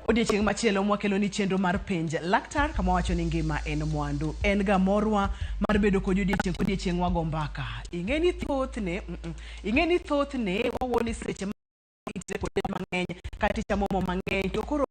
Odiechieng' machielo mwakelo ni chenro mar penj laktar kama wacho ni ngima en mwandu. En ga morwa mar bedo kodi odiechieng' kodiechieng' wago mbaka. Ing'e ni thothne, ing'e ni thothne wawuo ni seche ma intiere kod del mang'eny kata ichamo mo mang'eny to koro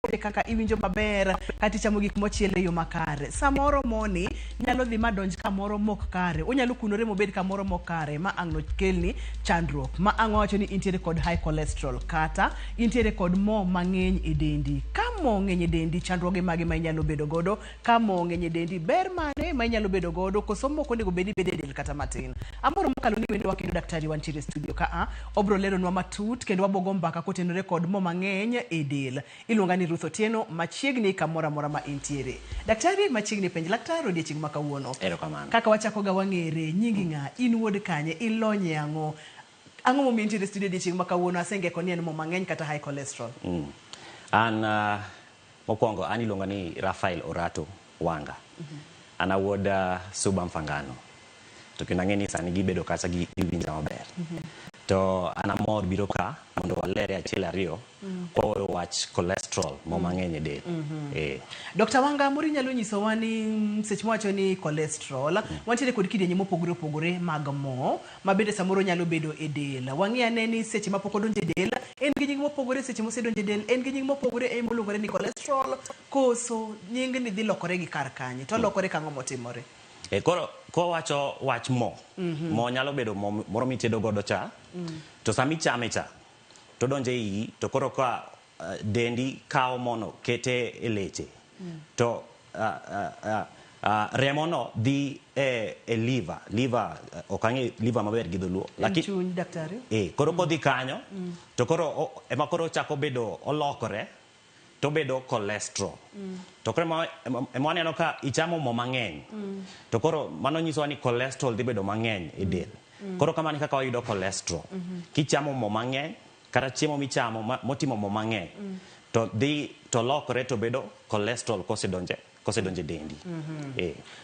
ere kaka iwinjo maber kata ichamo gik mochiel e yo makare. Samoro moni nyalo dhi madonj kamoro mok kare. Onyalo kunore mobed kamoro mok kare ma ang' nokelni chandruok. Ma ang' wawacho ni intiere kod high cholesterol kata intiere kod mo mang'eny e dendi. Ka mo ng'eny e dendi, chandruoge mage ma inyalo bedo godo? Ka mo ng'eny e dendi, ber mane ma inyalo bedo godo? Koso mo ok onego bed ni bedo e del kata matin? Amoro mokalo ni wendowa kendo daktari wantiere e studio ka a, obro leronwa matut kendo wabogo mbaka kotenore kod mo mang'eny e del. Iluonga ni Ruth Otieno, machiegni kamoro amora ma intiere. Daktari, machiegni penj laktar odiechieng' ma kawuono. Erokamano. Kaka wachako ga wang'ere, nyingi ng'a, in wuod kanye, ilony e ang'o? Ang'o momiyo intiere e studio odiechieng' ma kawuono? Asengeko ni en mo mang'eny kata high cholesterol. An mokwongo an iluonga ni Raphael Orato Wanga. An awuod Suba Mfangano. To kendo ang'e ni sani gibedo kacha giwinja maber. To an amor biro ka mondo walere achiel ariyo kwawoyo wach cholesterol mo mang'eny e del. Dr. Wanga, moro inyalo nyisowa ni seche mwawacho ni cholesterol, wantiere kod kidienje mopogore opogore mag mo ma bende samoro nyalo bedo e del. Wang'i ane ni seche ma pok odonjo e del, en gi nying mopogore, seche mosedonjo e del, en gi nying mopogore e moluongore ni cholesterol, koso nying ni dhi lokore gi kar kanye, to olokore kang'o motimore? Koro kowacho wach mo, mo nyalo bedo mo moro mitedo godo cha, to sama ichame cha, to donjo e iyi, to koro ka dendi kawo mono kete e leche, to remono dhi e liver, liver ok ang'e liver maber gi dholuo, En chuny, daktari. Koro kodhi kanyo, to koro ema koro ochako bedo olokore, to obedo cholesterol. To koro ema waneno ka ichamo mo mang'eny, to koro mano nyisowa ni cholesterol dhi bedo mang'eny e del. Koro kamano e kaka wayudo cholesterol. Kichamo mo mang'eny, kata chiemo michamo motimo mo mang'eny, to dhi to lokore to bedo cholesterol kosedonje dendi.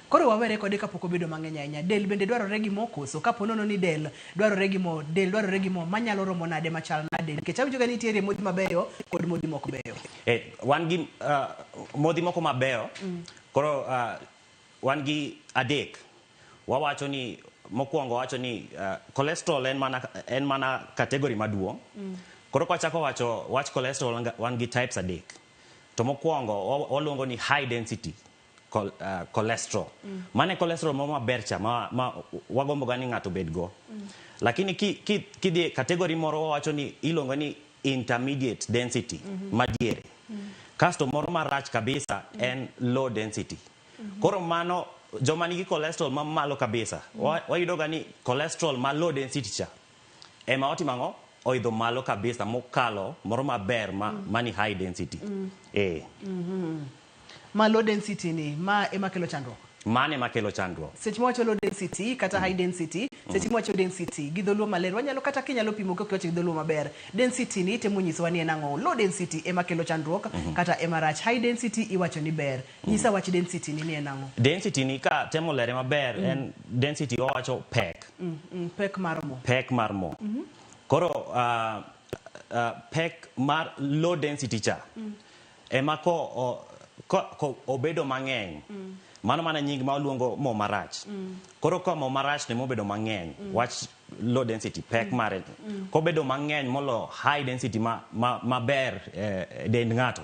Koro wawere kode kapok obedo mang'eny ahinya. Del bende dwarore gi mo koso? Kapo nono ni del dwarore gi mo, del dwarore gi mo manyalo romo nade machal nade? Nikech awinjo ga ni nitiere modhi mabeyo kod modhi mok beyo. Wan gi modhi moko mabeyo. Koro wan gi adek. Wawacho ni mokwongo wacho ni cholesterol en mana category maduong'. Koro kwachako wacho wach cholesterol wan gi types adek. To mokwongo waluongo ni high density cholesterol. Mano e cholesterol moro maber cha ma wagombo ga ni ng'ato obed go. Lakini kidhi e category moro wawacho ni iluongo ni intermediate density, madiere. Kasto moro marach kabisa en low density. Koro mano joma nigi cholesterol mamalo kabisa, wayudo ga ni cholesterol ma low density cha ema otimo ang'o? Oidho malo kabisa mokalo moro maber mani high density. Ma low density ni ma ema kelo chandruok. Mano ema kelo chandruok. Seche mwacho low density kata high density, seche mwacho density gi dholuo maler, wanyalo kata kinyalo pimo kok iwacho gi dholuo maber. Density ni itemo nyisowa ni en ang'o? Low density ema kelo chandruok kata ema rach. High density iwacho ni ber. Nyisa wach density ni en ang'o? Density ni ka temo lere maber, en density wawacho pek. Pek mar mo. Pek mar mo. Koro pek mar low density cha ema ko obedo mang'eny. Mano mana nying ma waluongo mo marach. Koro ka mo marach ni mobedo mang'eny, wach low density, pek mare. Kobedo mang'eny molo high density maber dend ng'ato.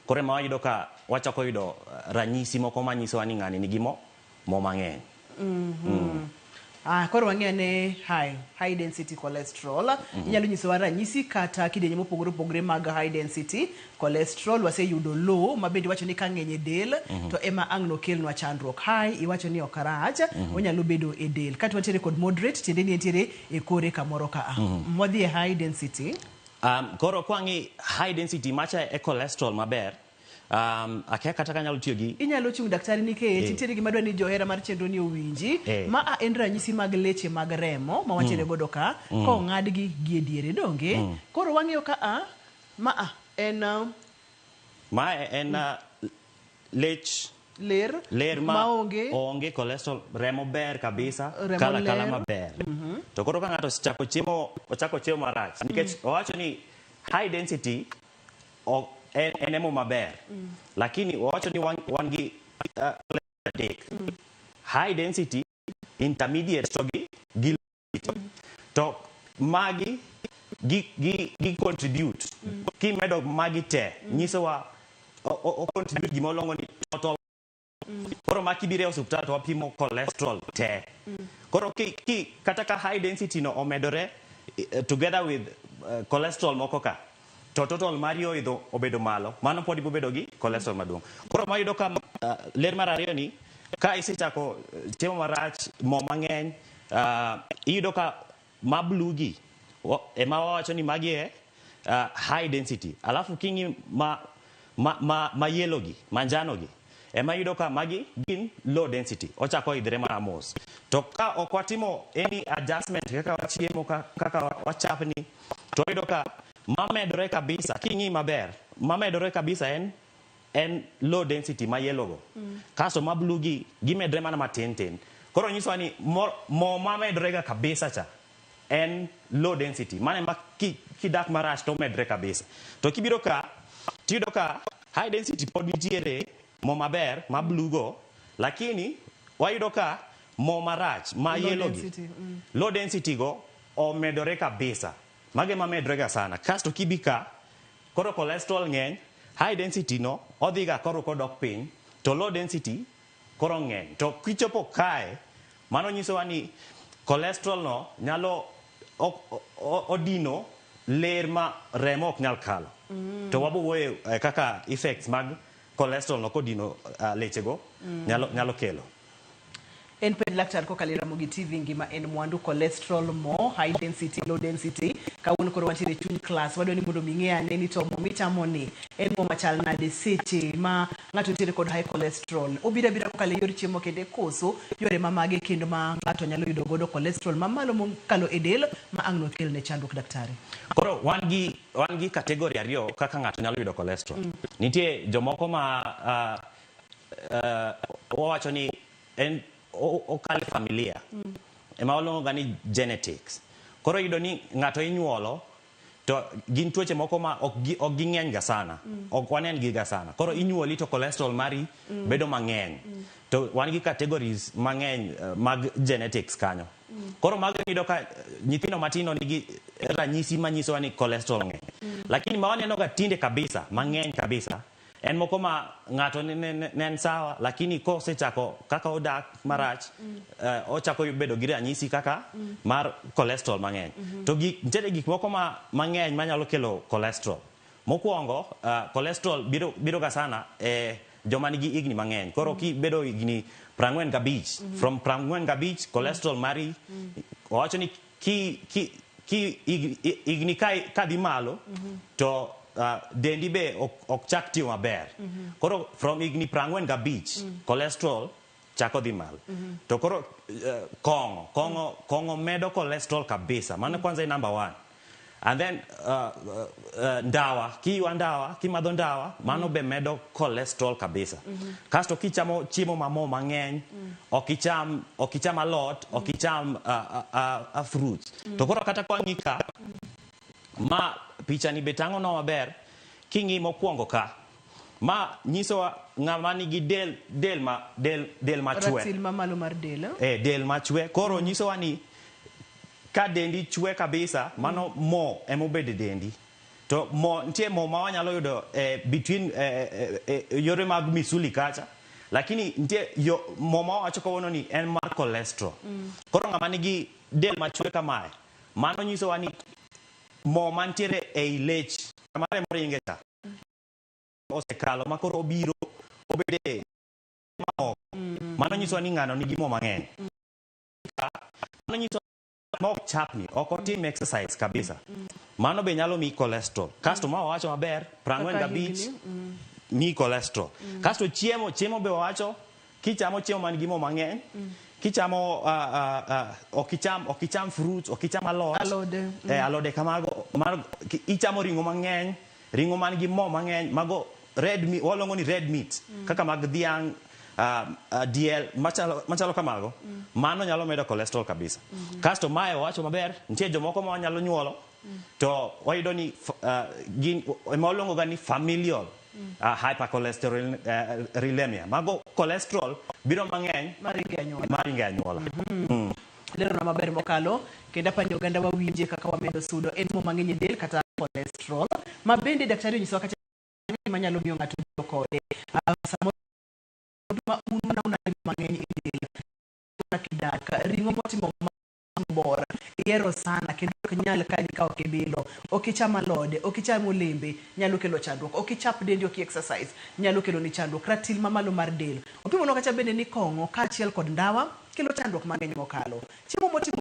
Koro ema wayudo ka wachako yudo ranyisi moko manyisowa ni ng'ani nigi mo mang'eny. Koro wang'eyo ne high density cholesterol. Inyalo nyisowa ranyisi kata kidienje mopogore opogore mag high density cholesterol. Waseyudo low ma bende iwacho ni ka ng'eny e del to ema ang' nokelnwa chandruok. High iwacho ni ok rach, onyalo bedo e del. Kato wantiere kod moderate, tiende ni entiere e kore kamoro ka a. Wadhi e high density. Koro kwang'i high density macha e cholesterol maber. Akia kata ka anyalo tiyo gi Inyalo chung' daktari nikech nitiere gima dwa ni johera mar chenro ni owinji. Ma a en ranyisi mag leche mag remo ma wantiere godo ka, kong'adgi gi e diere donge. Koro wang'iyo ka a ma a en Ma en lech ler, ler ma maonge onge cholesterol, remo ber kabisa, Remo kala kala ler. maber. To koro ka ng'ato osechako chiemo, ochako chiemo marach, nikech owacho ni high density en emo maber. Lakini wawacho ni wan gi adek. High density, intermediate to gi low. To magi gi contribute. Kimedo magi te, nyisowa o contribute gima waluongo ni total. Koro ma kibiro e osiptal to wapimo cholesterol te. Koro ki kata ka high density no omedore together with cholesterol moko ka, to total mari oidho obedo malo, mano pod ibiro bedo gi cholesterol maduong'. Koro mayudo ka ler mar ariyo ni ka isechako chiemo marach, mo mang'eny, iyudo ka ma blue gi ema wawacho ni magi e high density. Alafu king'i ma yellow gi, manjano gi, ema iyudo ka magi gin low density. Ochako idhre mana mos. To ka ok watimo any adjustment kaka wachiemo, kaka wachapni, to iyudo ka mamedore kabisa, king'i maber, mamedore kabisa en low density ma yellow go. Kasto ma blue gi gimedre mana matin tin. Koro nyisowa ni mo mamedore ga kabisa cha en low density. Mano ema kidak marach to omedre kabisa. To kibiro ka, tiyudo ka high density pod nitiere mo maber ma blue go, lakini wayudo ka mo marach ma Low yellow gi, density, low density go omedore kabisa. Mage mamedore ga sana. Kasto kibi ka, koro cholesterol ng'eny, high density no odhi ga koro kodok piny, to low density koro ng'eny. To kichopo kae, mano nyisowa ni cholesterol no nyalo odino ler ma remo ok nyal kalo. To wabo wuoyo kaka effects mag cholesterol no kodino lechego nyalo kelo. En penj laktar kokalo e Ramogi TV, ngima en mwandu, cholesterol, mo, high density, low density. Kawuono koro wantiere e chuny class, wadwa ni mondo mi ing'e ane ni to mo michamo ni en mo machal nade seche ma ng'ato nitiere kod high cholesterol. Obiro abira kokalo e yor chiemo kende koso yore mamage kendo ma ng'ato nyalo yudo godo cholesterol mamalo mokalo e del ma ang' nokelne chandruok daktari. Koro wan gi category ariyo kaka ng'ato nyalo yudo cholesterol. Nitie jomoko ma wawacho ni en okalo e familia. Ema waluongo ga ni genetics. Koro iyudo ni ng'ato inyuolo to gin tuoche moko ma ok ging'eny ga sana. Ok wanen gi ga sana. Koro inyuoli to cholesterol mari bedo mang'eny. To wan gi categories mang'eny mag genetics kanyo. Koro mago iyudo ka nyithindo matindo nigi ranyisi manyisowa ni cholesterol ng'eny. Lakini ma waneno ga tinde kabisa, mang'eny kabisa, en moko ma ng'ato ne en sawa, lakini kosechako kaka odak marach, ochako bedo gi ranyisi kaka mar cholesterol mang'eny. To nitiere gik moko mang'eny manyalo kelo cholesterol. Mokwongo, cholesterol biro ga sana e joma nigi higni mang'eny. Koro kibedo higni 45, from 45 cholesterol mari, owacho ni ki higni ka dhi malo, to dendi be ok chak tiyo maber. Koro from higni 45, cholesterol chako dhi malo. To koro kong'o medo cholesterol kabisa. Mano kwanza e number 1. And then ndawa, kiywa ndawa, kimadho ndawa, mano be medo cholesterol kabisa. Kasto kichamo chiemo ma mo mang'eny, ok icham alot, ok icham fruits. To koro kata kwang'i ka, ma picha ni be tang'o no maber, king'i mokwongo ka, ma nyisowa ng'ama nigi del machwe. Ratil mamalo mar del, eh? Del machwe. Koro nyisowa ni ka dendi chwe kabisa, mano mo emobedo e dendi. To mo, nitie mo ma wanyalo yudo between yore mag misuli kacha, lakini nitie yo, mo ma wawacho kawuono ni en mar cholesterol. Koro ng'ama nigi del machwe kamae, mano nyisowa ni mo mantiere ei lech, kama remo ringe cha, osekalo ma koro obiro obede maoko. Mano nyisowa ni ng'ano nigi mo mang'eny. Mano nyiso ma ok chapni, ok otim exercise kabisa. Mano be nyalo miyi cholesterol. Kasto ma wawacho maber, prang'wen Kaka gabich, higni, miyi cholesterol. Kasto chiemo be wawacho, kichamo chiemo man gi mo mang'eny, kichamo, ok icham fruits, ok icham alot. Alode, Alode kamago, ichamo ring'o mang'eny, ring'o man gi mo mang'eny, mago red meat, waluongo ni red meat, kaka mag dhiang', diel, machalo kamago, mano nyalo medo cholesterol kabisa. Kasto mae wawacho maber, nitie jomoko ma wanyalo nyuolo, To wayudo ni gin ema waluongo ga ni familial hypercholesterolemia. Mago cholesterol biro mang'eny Maringe anyuola. Maringe anyuola. Lerona maber mokalo kendo apani oganda wawinje kaka wamedo sudo en mo mang'eny e del kata cholesterol ma bende daktari onyisowa kata manyalo miyo ng'ato bedo kode. Samoro ma un mana una mang'eny e del kaka idak ring'o motimo bor ihero sana kendo ok nyal kali ka ok ibilo, ok icham alode, ok icham olembe nyalo kelo chandruok, ok ichap dendi, ok exercise nyalo kelo ni chandruok, ratil mamalo mar del. Opimonwa kacha bende ni kong'o kaachiel kod ndawa kelo chandruok mang'eny mokalo. Chiemo motimo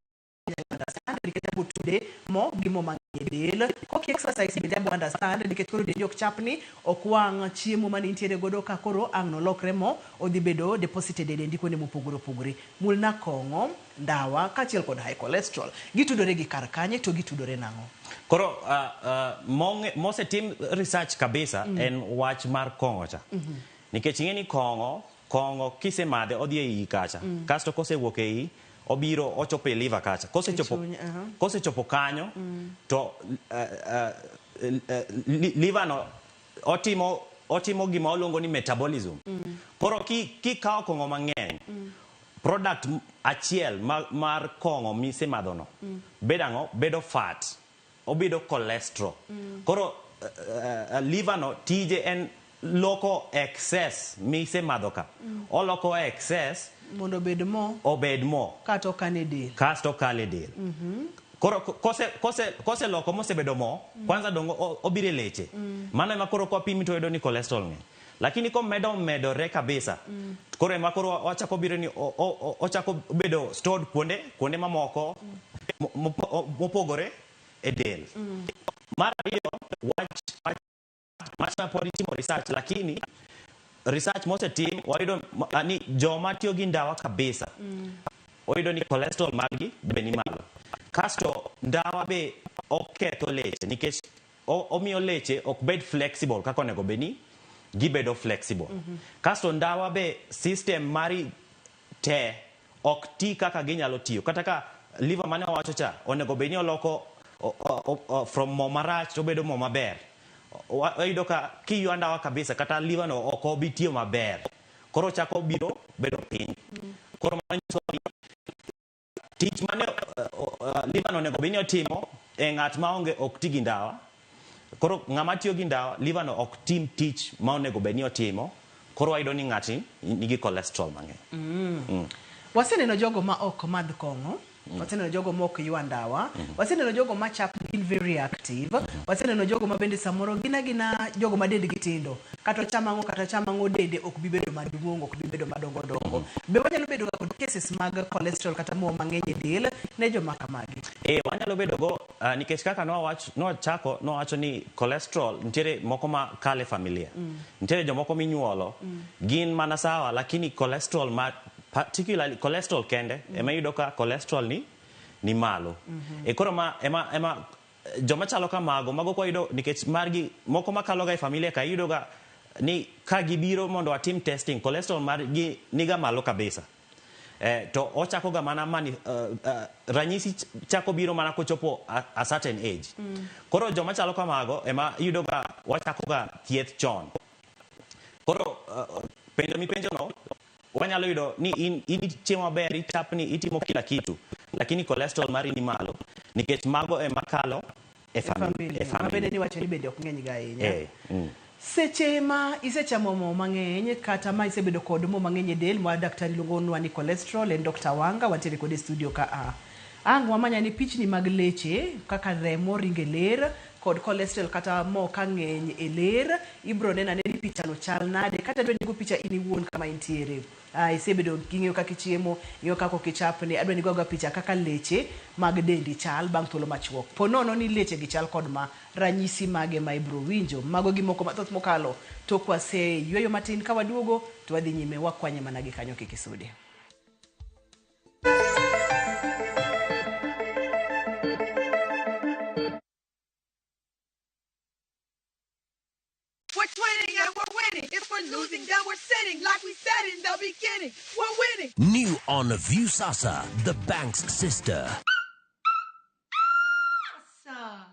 understand nikech abo tude mo gi mo mang'eny e del. Kok exercise bende abo understand nikech koro dendi ok chapni, ok wang' chiemo mane intiere godo ka koro ang' nolokre mo odhi bedo deposited e dendi kuonde mopogore opogore. Mulna kong'o, ndawa kaachiel kod high cholesterol. Gitudore gi kar kanye to gitudore nang'o? Koro mosetim research kabisa en wach mar kong'o cha. Nikech ing'e ni kong'o kisemadhe odhi e iyi kacha. Kasto kosewuok e iyi obiro ochopo e liver kacha. Kosechopo E chuny, aha. Kosechopo kanyo to liver no otimo gima waluongo ni metabolism. Koro kikawo kong'o mang'eny, product achiel mar kong'o misemadho no bedo ang'o? Bedo fat. Obedo cholesterol. Koro liver no tije en loko excess misemadho ka. Oloko excess mondo obed mo, obed mo kata okane del. Kasto okale del. Koro kose loko mosebedo mo, kwanza dongo obiro e leche. Mano ema koro kwapimi to wayudo ni cholesterol ng'eny. Lakini komedo medore kabisa, koro ema koro ochako biro ni ochako bedo stored kuonde mamoko mopogore e del. Mar ariyo, wach ma pod itimo research, lakini research mosetim wayudo ni joma tiyo gi ndawa kabisa, oyudo ni cholesterol margi be ni malo. Kasto ndawa be oketho leche nikech omiyo leche ok bed flexible kaka onego bed ni gibedo flexible. Kasto ndawa be system mari te ok ti kaka ginyalo tiyo. Kata ka liver mane wawacho cha onego bed ni oloko from mo marach to obedo mo maber. Wayudo ka kiywa ndawa kabisa kata liver no ok obi tiyo maber. Koro chako biro bedo piny. Koro mano nyiso ni tich mane liver no onego bed ni otimo e ng'at maonge ok ti gi ndawa. Koro ng'ama tiyo gi ndawa, liver no ok tim tich ma onego bed ni otimo. Koro wayudo ni ng'ati nigi cholesterol mang'eny. Waseneno jogo ma ok madh kong'o, waseneno jogo ma ok ywa ndawa, waseneno jogo ma chap gin very active, waseneno jogo ma bende samoro gin agina jogo ma dendgi tindo, kata ocham ang'o kata ocham ang'o dende ok bi bedo maduong', ok bi bedo madongo dongo. Be wanyalo bedo ga kod cases mag cholesterol kata mo mang'eny e del ne joma kamagi? Wanyalo bedo go nikech kaka nowachako nowacho ni cholesterol nitiere moko ma kale familia. Nitiere jomoko minyuolo gin mana sawa, lakini cholesterol ma particularly cholesterol kende ema iyudo ka cholesterol ni malo. E koro ma ema joma chalo kamago mago kwa yudo nikech margi moko makalo ga e familia ka iyudo ga ni ka gibiro mondo watim testing cholesterol margi niga malo kabisa. To ochako ga mana mani, ranyisi chako biro mana kochopo a certain age. Koro joma chalo kamago ema iyudo ga wachako ga thieth chon. Koro penjo mipenjo no wanyalo yudo ni in chiemo maber, ichapni, itimo kila kitu, lakini cholesterol mari ni malo nikech mago ema kalo e E familia. e Ma bende familia. niwacho ni bende ok ng'eny ga ahinya. Eh. Seche ma isechamo mo mang'eny kata ma isebedo kod mo mang'eny e del ma daktari luongonwa ni cholesterol en Dr. Wanga wantiere kode e studio ka a. Ang' wamanya ni pichni mag leche kaka remo ringo e ler kod cholesterol kata mo ka ng'eny e ler ibro neno ane ni pichano chal nade kata dwa ni go picha in iwuon kama intiere. Isebedo king'iyo kaka ichiemo, ing'iyo kaka ok ichapni, adwa ni igo picha kaka leche mag dendi chal bang' thuolo machuok. Po nono ni leche gi chal kod ma, ranyisi mage ma ibro winjo. Mago gi moko mathoth mokalo. Tok wase yweyo matin ka waduogo to wadhi nyime wakwanye mana gi kanyo kik isude. We're twinning and we're winning. If we're losing, then we're sitting like we said in the beginning. We're winning. New on Viusasa, the bank's sister.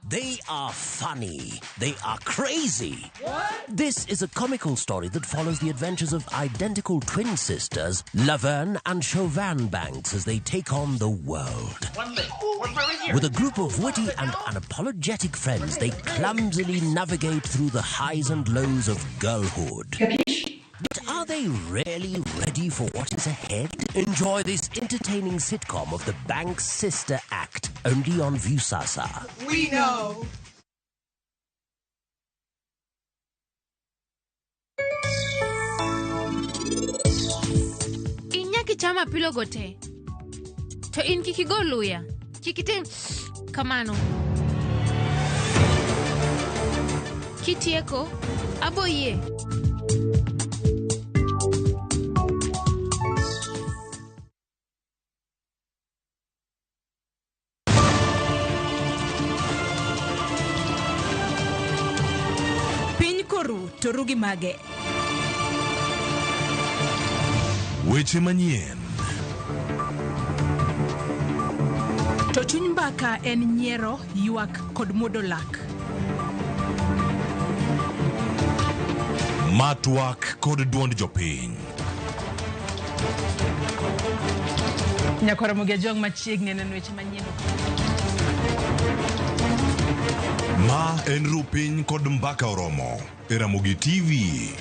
They are funny. They are crazy. This is a comical story that follows the adventures of identical twin sisters, Laverne and Chauvin Banks, as they take on the world. With a group of witty and unapologetic friends, they clumsily navigate through the highs and lows of girlhood. But are they really ready for what is ahead? Enjoy this entertaining sitcom of the Banks Sister Act, only on Viusasa. We know. In nyaka icham apilogo te. To in kik igo luya. Kik itim kamano. Kitieko, abo yie. Piny koru to ru gi mage. Weche manyien. To chuny mbaka en nyiero, ywak kod muodo lak. Ma twak kod duond jopiny. Nyakwar Ramogi Ajwang' machiegni neno weche manyien. Ma en ru piny kod mbaka oromo e Ramogi TV.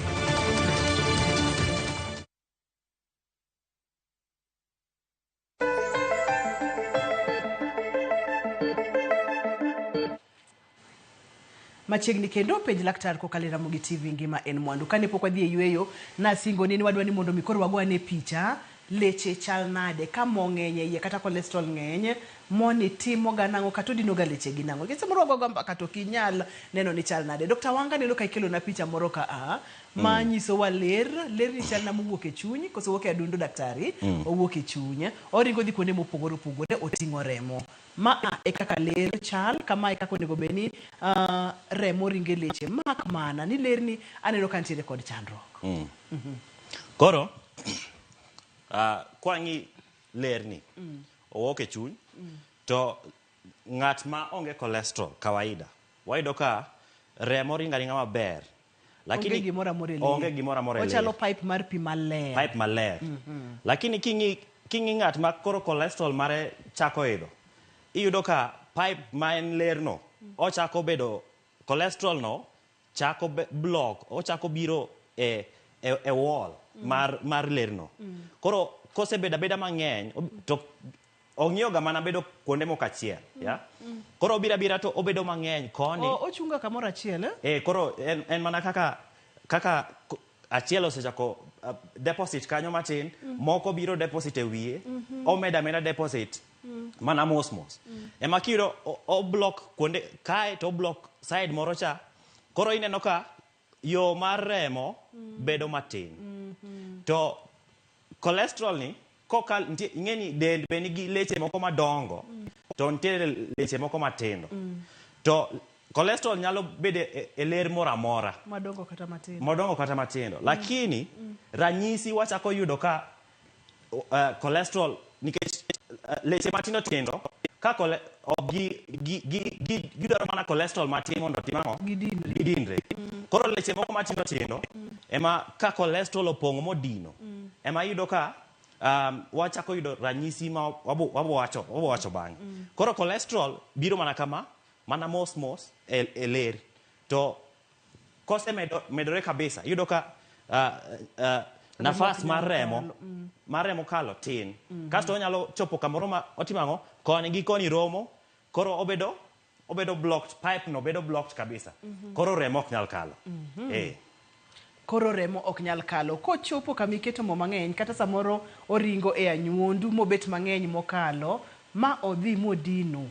Machiegni kendo penj laktar kokalo e Ramogi TV ngima en mwandu. Kane pok wadhi e yueyo, nasingo ni wadwa ni mondo mi koro wago ane picha leche chal nade ka mo ng'eny e iye kata cholesterol ng'eny, moni timo ga nang'o kata odino ga leche gi nang'o. Nikech samoro wago ga mbaka to ok inyal neno ni chal nade. Dr. Wanga aneno ka ikelona picha moro ka a ma nyisowa ler, ler ni chal na mowuok e chuny koso owuok e adundo daktari? Owuok e chuny. Oringo odhi kuonde mopogore opogore oting'o remo. Ma e kaka ler chal, kama e kaka onego bed ni remo ringo e leche. Mak mana ni lerni aneno ka nitiere kod chandruok. Koro kwang'i lerni owuok e chuny to ng'at ma onge cholesterol kawaida wayudo ka remo ringo aringa maber. Onge gimoro amora e ler. Onge gimoro amora e ler. Ochalo pipe mar pi maler. Pipe maler. Lakini king'i ng'at ma koro cholesterol mare chako idho, iyudo ka pipe ma en lerno ochako bedo cholesterol no chako block, ochako biro e wall mar lerno. Koro kosebedo abeda mang'eny to ong'iyo ga mana bedo kuonde moko achiel, ya? Koro obiro abira to obedo mang'eny koni. Ochunga kamoro achiel, eh? Koro en mana kaka achiel osechako deposit kanyo matin, moko biro deposit e wiye, omedo ameda deposit mana mos mos. Ema kiyudo o block kuonde kae to o block side moro cha, koro ineno ka yo mar remo bedo matin. To cholesterol ni kokal nitie, ing'e ni dend be nigi leche moko madongo to nitiere leche moko matindo. To cholesterol nyalo bedo e ler moro amora. Madongo kata matindo. Madongo kata matindo. Lakini ranyisi wachako yudo ka cholesterol nikech leche matindo tindo ka gidwaro mana cholesterol matin mondo otim ang'o? Gidinre. Gidinre. Koro leche moko matindo tindo ema ka cholesterol opong'o modino ema iyudo ka wachako yudo ranyisi ma wabo wacho bang'e. Koro cholesterol biro mana kama, mana mos mos e ler. To kose medore kabisa, iyudo ka nafas mar remo, mar remo kalo tin. Kasto onyalo chopo kamoro ma otimo ang'o? Koni gi koni romo, koro obedo blocked, pipe no bedo blocked kabisa. Koro remo ok nyal kalo. Koro remo ok nyal kalo. Kochopo kama iketo mo mang'eny, kata samoro oringo e anyuondu mobet mang'eny mokalo, ma odhi modino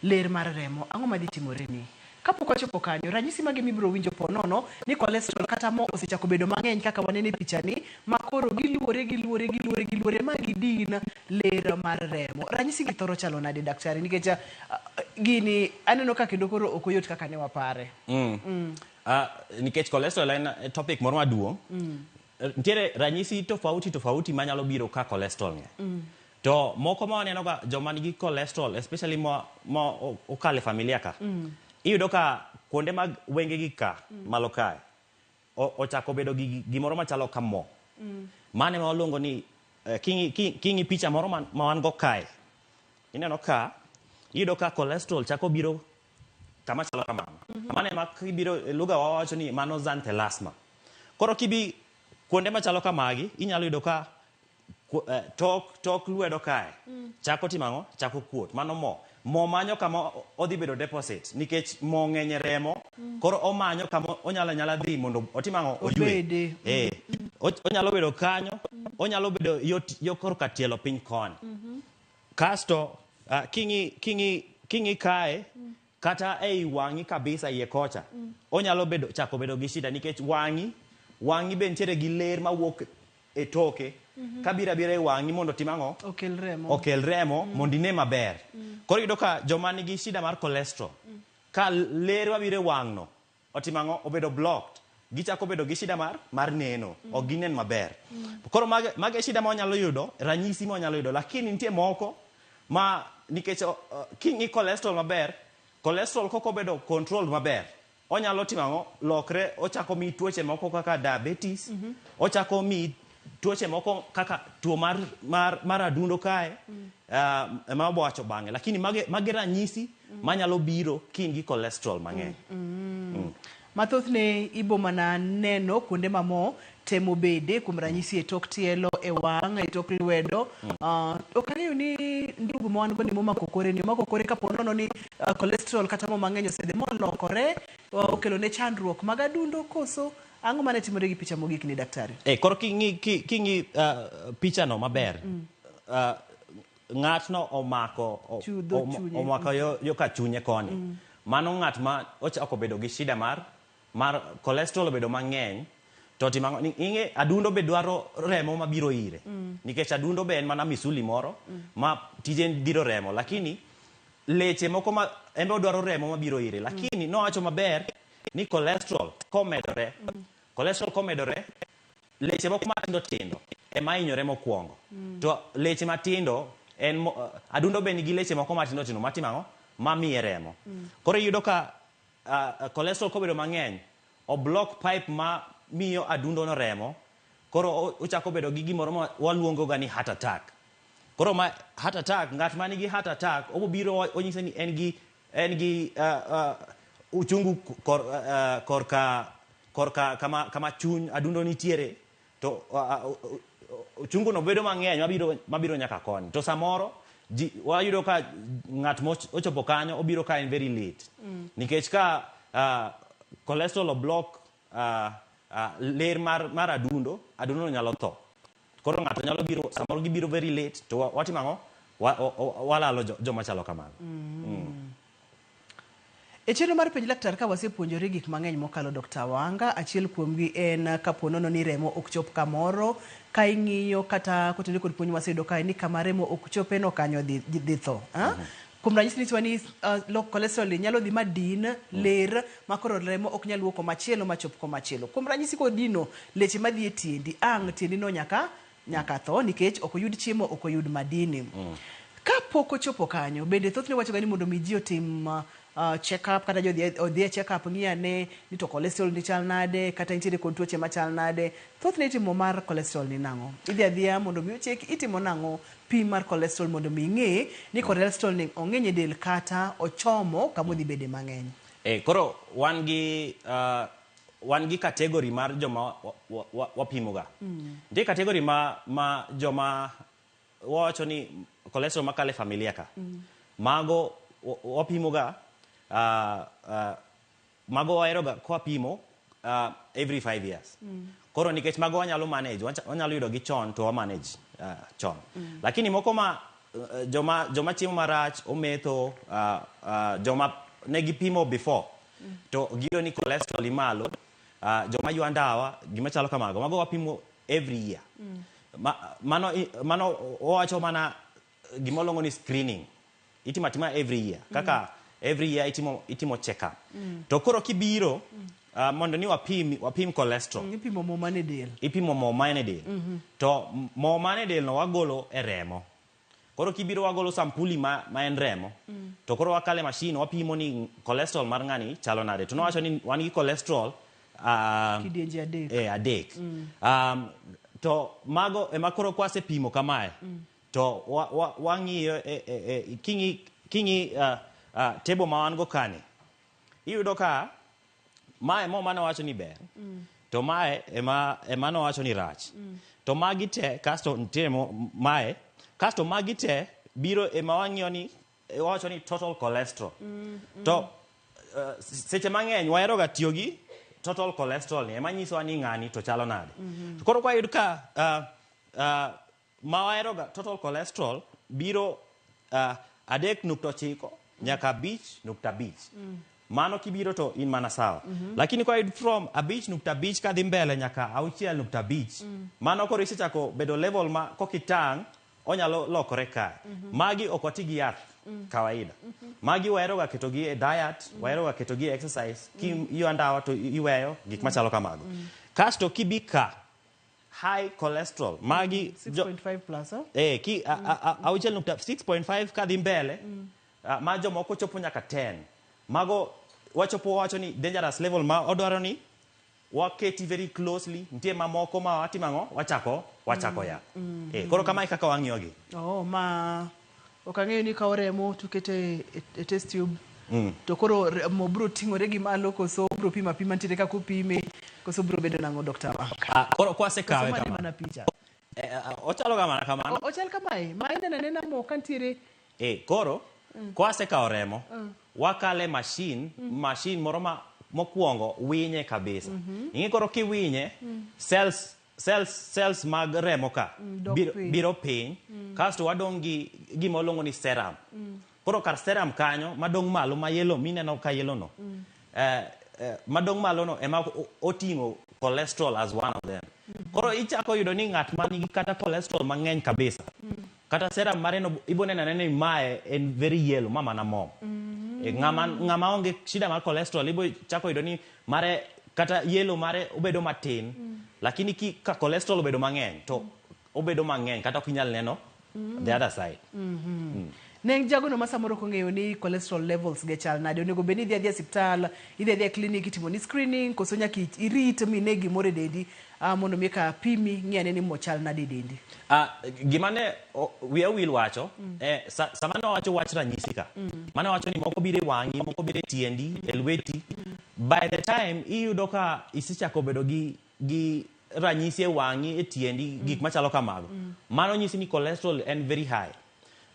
ler mar remo, ang'o madhi timore ni? Kapok wachopo kanyo, ranyisi mage mibiro winjo po nono ni cholesterol kata mo osechako bedo mang'eny kaka waneno e pichani, ma koro giluore, giluore, giluore, giluore ma gidin ler mar remo. Ranyisi gi thoro chalo nade daktari? Nikech gini aneno ka kendo koro ok oyot kaka ne wapare. Nikech cholesterol en topic moro maduong'. Nitiere ranyisi tofauti tofauti manyalo biro ka cholesterol ng'eny. To moko ma waneno ga joma nigi cholesterol, especially ma okalo e familia ka, iyudo ka kuonde mag wengegi ka malo kae ochako bedo gi gimoro machalo ka mo. Mano ema waluongo ni king'i picha moro ma wan go kae, ineno ka iyudo ka cholesterol chako biro kama chalo kamano. Mano ema kibiro e lugha wawacho ni mano xanthelasma. Koro kibi kuonde machalo kamagi, inyalo yudo ka tok lwedo kae chako timo ang'o? Chako kuot. Mano mo. Mo manyo kama odhi bedo deposit nikech mo ng'eny e remo. Koro omanyo kama onyalo anyala dhi mondo otim ang'o? Oywe. Obede. Onyalo bedo kanyo, onyalo bedo yo korka tielo piny koni. Kasto king'i kae, kata ei wang'i kabisa iye kocha, onyalo bedo chako bedo gi shida nikech wang'i be nitiere gi ler mawuok e toke kabiro abira e wang'i mondo otim ang'o? Okel remo. Okel remo mondo ine maber. Koro iyudo ka joma nigi shida mar cholesterol, ka ler mabiro e wang'no otimo ang'o? Obedo blocked. Gichako bedo gi shida mar neno, ok ginen maber. Koro mage e shida ma wanyalo yudo, ranyisi ma wanyalo yudo, lakini nitie moko ma nikech king'i cholesterol maber, cholesterol kok obedo controlled maber, onyalo timo ang'o? Lokre, ochako miyi tuoche moko kaka diabetes, ochako miyi tuoche moko kaka tuo mar adundo kae, ema wabo wacho bang'e. Lakini mage ranyisi manyalo biro ka in gi cholesterol mang'eny. Mathothne ibo mana neno kuonde ma mo temo bede, kuom ranyisi e tok tielo, e wang', e tok lwedo. Ok ang'eyo ni ndugu ma wan go ni momako kore ni omako kore kapo nono ni cholesterol kata mo mang'eny osedhi molokore, okelo ne chandruok mag adundo, koso ang'o mane timore gi picha mogik ni, daktari? Koro king'i picha no maber, ng'atno omako Chudho chunye. Omako yo ka chunye koni. Mano ng'at ma ochako bedo gi shida mar cholesterol obedo mang'eny, to timo ang'o? Ing'e adundo be dwaro remo mabiro ire. Nikech adundo be en mana misuli moro ma tije en dhiro remo, lakini leche moko ma en be odwaro remo mabiro ire. Lakini nowacho maber ni cholesterol komedore, cholesterol komedore, leche moko matindo tindo ema hinyore mokwongo. To leche matindo en adundo be nigi leche moko matindo tindo matimo ang'o? Mamiye remo. Koro iyudo ka cholesterol kobedo mang'eny, o block pipe ma miyo adundo no remo, koro ochako bedo gi gimoro ma waluongo ga ni heart attack. Koro ma heart attack, ng'at ma nigi heart attack, obiro onyise ni en gi uchungu korka kama chuny adundo nitiere, to uchungu no bedo mang'eny mabiro nyaka koni. To samoro ji wayudo ka ng'at mochopo kanyo obiro ka en very late. Nikech ka cholesterol o block ler mar adundo, adundo no nyalo tho. Koro ng'ato nyalo biro, samoro gibiro very late, to watimo ang'o? Walalo joma chalo kamano. E chenro mar Penj Laktar ka wasepuonjore gik mang'eny mokalo Dr. Wanga, achiel kuomgi en kapo nono ni remo ok chop kamoro, ka ing'iyo kata kotenore kod puonj maseyudo kae ni kama remo ok chope no kanyo dhi tho. Kuom ranyisi nyisowa ni cholesterol ni nyalo dhi madin ler ma koro remo ok nyal wuok komachielo machop komachielo. Kuom ranyisi kodino leche madhi e tiendi, ang' tiendi no nyaka tho nikech ok oyud chiemo, ok oyud madini. Kapok ochopo kanyo, bende thothne wachoga ni mondo mi ji otim check up kata ji odhi e check up ng'i ane ni to cholesterol ni chal nade kata intiere kod tuoche machal nade. Thothne itimo mar cholesterol ni nang'o? Idhi adhiya mondo mi ocheki, itimo nang'o pim mar cholesterol mondo mi ing'e ni cholesterol ni ong'eny e del kata ochomo kama odhi bede mang'eny. Koro wan gi category mar joma wapimoga. Nitie category ma joma wawacho ni cholesterol makalo e familia ka. Mago wapimoga, mago waheroga kwapimo every 5 years. Koro nikech mago wanyalo manage, wanyalo yudo gi chon to wa manage chon. Lakini moko ma joma chiemo marach, ometho, joma ne gipimo before, to giyudo ni cholesterol ni malo, joma ywa ndawa, gima chalo kamago, mago wapimo every year. Mano wawacho mana gima waluongo ni screening. Itimo atima every year. Kaka every year itimo check up. To koro kibiro mondo ni wapim cholesterol. Ipimo mo mane del. Ipimo mo mane del. To mo mane del no wagolo e remo. Koro kibiro wagolo sampuli ma en remo. To koro wakale machine wapimo ni cholesterol mar ng'ani chalo nade. To nowacho ni wan gi cholesterol Kidienje adek. Adek. To mago ema koro kwasepimo kamae. To wang'iyo king'i table ma wan go kani. Iyudo ka mae mo mane wacho ni ber. To mae ema nowacho ni rach. To magi te kasto nitie mae kasto magi te biro ema wang'iyo ni wawacho ni total cholesterol. To seche mang'eny wahero ga tiyo gi total cholesterol ni ema nyisowa ni ng'ani to chalo nade. To koro kwayud ka ma wahero ga total cholesterol biro 3.9 nyaka 5.5. Mano kibiro to in mana sawa. Lakini kwa yud from 5.5 kadhi mbele nyaka 6.5, mano koro isechako bedo level ma kokitang' onyalo lokore kae. Magi ok wati gi yath kawaida. Magi wahero ga keto gi e diet, wahero ga keto gi e exercise. Ki ywa ndawa to iweyo gik machalo kamago. Kasto kibi ka high cholesterol magi 6.5 plus, huh? Ki 6.5 kadhi mbele, ma jomoko chopo nyaka 10. Mago wachopo wacho ni dangerous level ma odwaro ni waketi very closely. Nitie mamoko ma watimo ang'o? Wachako yath. Koro kamae kaka wang'iyo gi. Oh, ma ok ang'eyo ni kawo remo to kete e test tube. To koro mo biro ting'ore gi malo koso biro pimo apima nitiere kaka opime koso biro bedo nang'o, Dr. Wanga? Koro kwasekawe Koso mane kama. mana picha. Ochalo ga mana kamano. Ochal kamae, ma ineno anena mo kantiere. Koro kwasekawo remo, wakale machine, machine moro ma mokwongo winye kabisa. Ing'e koro kiwinye, cells mag remo ka Dok piny. biro piny, kasto wadong' gi gima waluongo ni serum. Koro kar serum kanyo madong' malo ma yellow mineno ka yellow no. Madong' malo no ema oting'o cholesterol as one of them. Koro ichako yudo ni ng'at ma nigi kata cholesterol mang'eny kabisa. Kata serum mare no ibo neno anena ni mae en very yellow, ma mana mo. Ng'ama onge shida mar cholesterol ibo chako yudo ni mare kata yellow mare obedo matin. Lakini ka cholesterol obedo mang'eny to obedo mang'eny kata ok inyal neno the other side. Ne jagono ma samoro ok ong'eyo ni cholesterol levels ge chal nade, onego bed ni idhi adhiya e osiptal, idhi adhiya e clinic itimo ni screening, koso nyaka irit mine gimoro e dendi, mondo mi eka pimi ng'i ane ni mo chal nade e dendi. Gima ne wiya wil wacho, sama ne wawacho wach ranyisi ka, mane wacho ni moko biro e wang'i, moko biro e tiendi, e lweti. By the time iyudo ka isechako bedo gi ranyisi e wang'i, e tiendi, gik machalo kamago. Mano nyisi ni cholesterol en very high.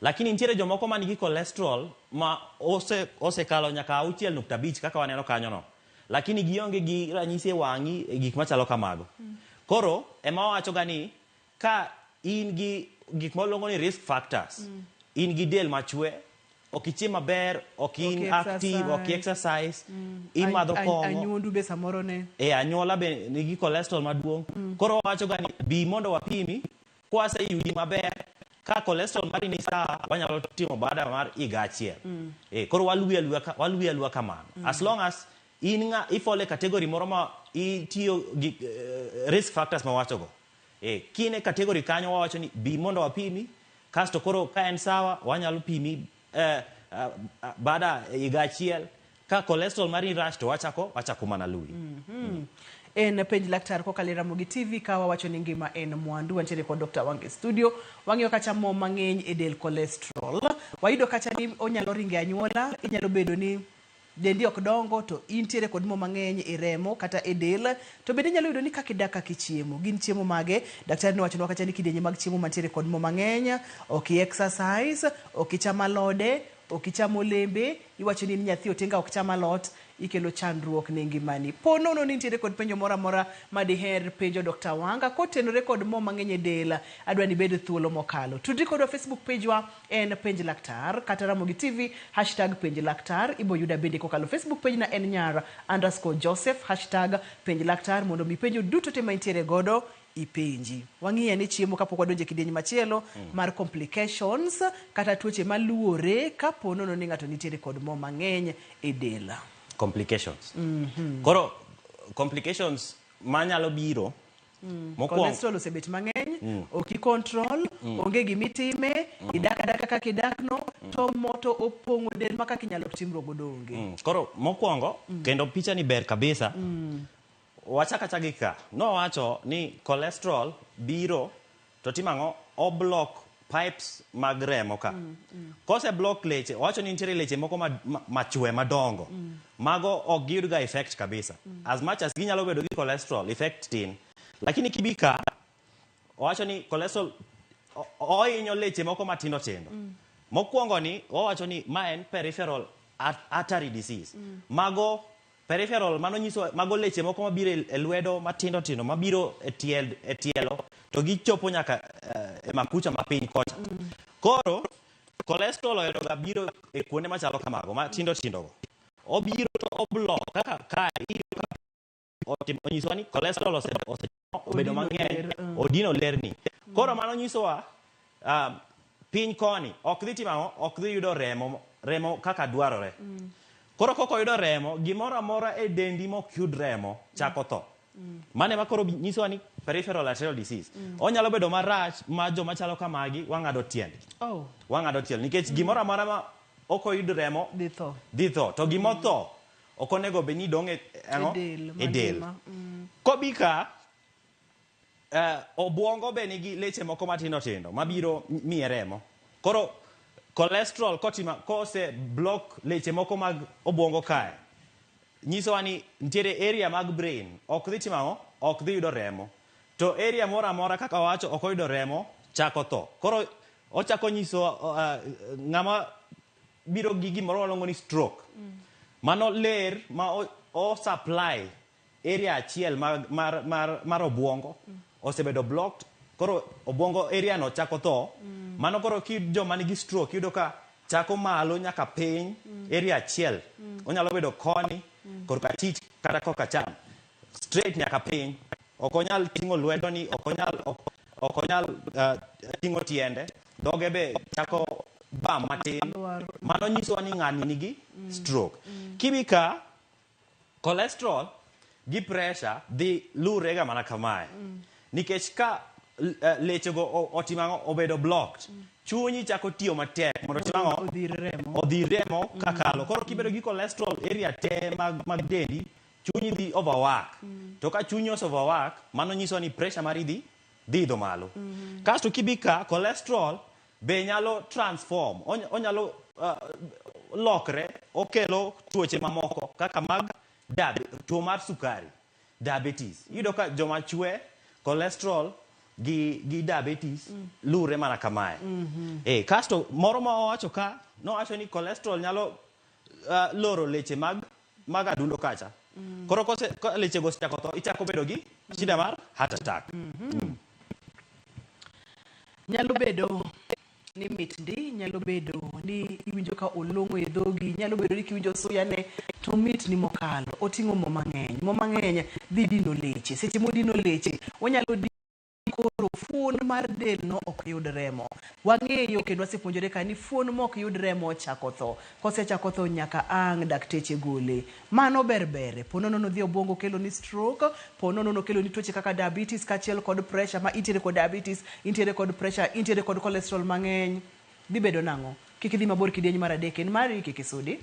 Lakini nitiere jomoko man gi cholesterol ma osekalo nyaka 6.5 kaka waneno kanyo no. Lakini gionge gi ranyisi e wang'i, e gik machalo kamago. Koro ema wawacho ga ni ka in gi gik ma waluongo ni risk factors, in gi del machwe, ok ichiem maber, ok in Ok active, ok exercise. exercise, imadho kong'o. Anyuondu be samoro ne. Anyuola be nigi cholesterol maduong'. Koro wawacho ga ni bi mondo wapimi, kwaseyudi maber, ka cholesterol mari ni sawa, wanyalo timo baada mar higa achiel. Koro waluwi aluwa kamano. As long as in ng'a ifall e category moro ma itiyo gi risk factors ma wawacho go. Kine category kanyo wawacho ni bi mondo wapimi, kasto koro ka en sawa wanyalo pimi baada higa achiel. Ka cholesterol mari rach to wachako mana luwi. En penj laktar kokalo e Ramogi TV ka wawacho ni ngima en mwandu. Wantiere kod Dr. Wanga e studio. Wang'iyo kacha mo mang'eny e del cholesterol. Wayudo kacha ni onyalo ringo e anyuola, inyalo bedo ni dendi ok dongo to intiere kod mo mang'eny e remo kata e del. To bende inyalo yudo ni kaka idak kaka ichiemo. Gin chiemo mage? Daktari nowachonwa kacha ni kidienje mag chiemo mantiere kod mo mang'eny, ok i exercise, ok icham alode, ok icham olembe, iwacho ni in nyathi otenga ok cham alot, ikelo chandruok ne ngimani. Po nono ni nitiere kod penjo moro amora ma diher penjo Dr. Wanga kotenore kod mo mang'eny e del, adwa ni ibed thuolo mokalo. Tudri kodwa Facebook page wa en Penj Laktar kata Ramogi TV hashtag Penj Laktar. Ibo yuda bende kokalo Facebook page na en nyar underscore Joseph hashtag Penj Laktar mondo mi penjo duto te ma intiere godo ipenji. Wang'iye ni chiemo kapok wadonjo e kidieny machielo mar complications kata tuoche maluore kapo nono ni ng'ato nitiere kod mo mang'eny e del. Complications. Koro complications manyalo biro Mokwongo Cholesterol osebet mang'eny, ok i control, onge gimitime, idak adaka kaka idakno, to moto opong'o del ma kaka inyalo timruok godo onge. Koro mokwongo kendo picha ni ber kabisa. Wachak achaka gi ka. Nowacho ni cholesterol biro to timo ang'o? Oblock pipes mag remo ka. Kose block leche, owacho ni nitiere leche moko machwe madongo. Mago ok giyud ga effect kabisa. As much as ginyalo bedo gi cholesterol, effect tin. Lakini kibi ka, owacho ni cholesterol ohinyo leche moko matindo tindo. Mokwongo ni owacho ni ma en peripheral artery disease. Mago peripheral mano nyiso mago leche moko mabiro e lwedo matindo tindo mabiro e tiel e tielo to gichopo nyaka e makucha mapiny kocha. Koro cholesterol ohero ga biro e kuonde machalo kamago matindo tindo go. Obiro to oblock kaka kae iyudo ka onyisowa ni cholesterol ose obedo Odino mang'eny ler, odino lerni. Koro mano nyisowa piny koni ok dhi timo ang'o? Ok dhi yudo remo kaka dwarore. Koro kok oyudo remo, gimoro amora e dendi mok yud remo chako tho. Mano ema koro nyisowa ni peripheral arterial disease. Onyalo bedo marach ma joma chalo kamagi wang'ado tiendgi. Oh, Wang'ado tielo nikech gimoro amora ma ok oyud remo dhi tho. dhi tho. To gimotho ok onego bed ni dong' e ang'o? E del E del. mangima. Kobi ka obwongo be nigi leche moko matindo tindo mabiro miye remo. Koro cholesterol kotima kose block leche moko mag obwongo kae, nyisowa ni nitiere area mag brain ok dhi timo ang'o? Ok dhi yudo remo. To area moro amora kaka wawacho ok oyudo remo chako tho. Koro ochako nyiso ng'ama biro gi gimoro waluongo ni stroke. Mano ler ma o supply area achiel mar obwongo osebedo blocked. Koro obwongo area no chako tho. Mano koro ki joma nigi stroke iyudo ka chako malo nyaka piny area achiel. Onyalo bedo koni korka achich kata korka acham. Straight nyaka piny. Ok onyal ting'o lwedo ni, ok onyal ting'o tiende. Dhoge be chako bam matin. Mano nyisowa ni ng'ani nigi stroke. Kibi ka, cholesterol gi pressure dhi lure ga mana kamae. Nikech ka leche go otimo ang'o? Obedo blocked. Chunyi chako tiyo matek mondo otim ang'o? Odhir remo. Odhir remo kakalo. Koro kibedo gi cholesterol area te mag dendi, chunyi dhi overwork. To ka chunyi ose overwork, mano nyiso ni pressure mari dhi idho malo. Kasto kibi ka, cholesterol be nyalo transform, onyalo lokre, okelo tuoche mamoko kaka mag tuo mar sukari, diabetes. Iyudo ka joma chwe cholesterol gi diabetes lure mana kamae. Kasto moro ma owacho ka, nowacho ni cholesterol nyalo loro leche mag adundo kacha. Koro kose leche go osechako tho, ichako bedo gi shida mar heart attack. Nyalo bedo ni mit ndi, nyalo bedo ni iwinjo ka olong'o e dhogi, nyalo bedo ni kiwinjo suya ne to mit ni mokalo. Oting'o mo mang'eny, mo mang'eny dhi dino leche. Seche modino leche, onyalo dino koro fuon mar del no ok yud remo. Wang'eyo kendo wasepuonjore ka ni fuon mok yud remo chako tho. Kosechako tho nyaka ang' dakteche gole. Mano ber bere. Po nono nodhi obwongo kelo ni stroke, po nono nokelo ni tuoche kaka diabetes kaachiel kod pressure ma intiere kod diabetes, intiere kod pressure, intiere kod cholesterol mang'eny. Dhi bedo nang'o? Kik idhi mabor kidieny mar adek en mari, kik isudi.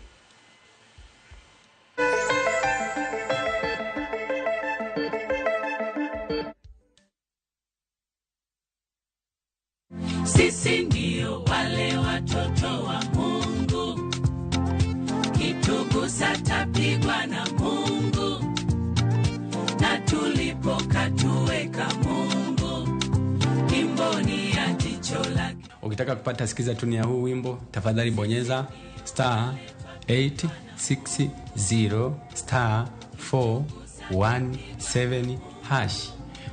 Sisi ndio wale watoto wa Mungu, kitugusa tapigwa na Mungu, na tulipokatuweka Mungu, kimboni ya jicho lake. Ukitaka kupata sikiza tuni ya huu wimbo, tafadhali bonyeza star 860 star 417 hash.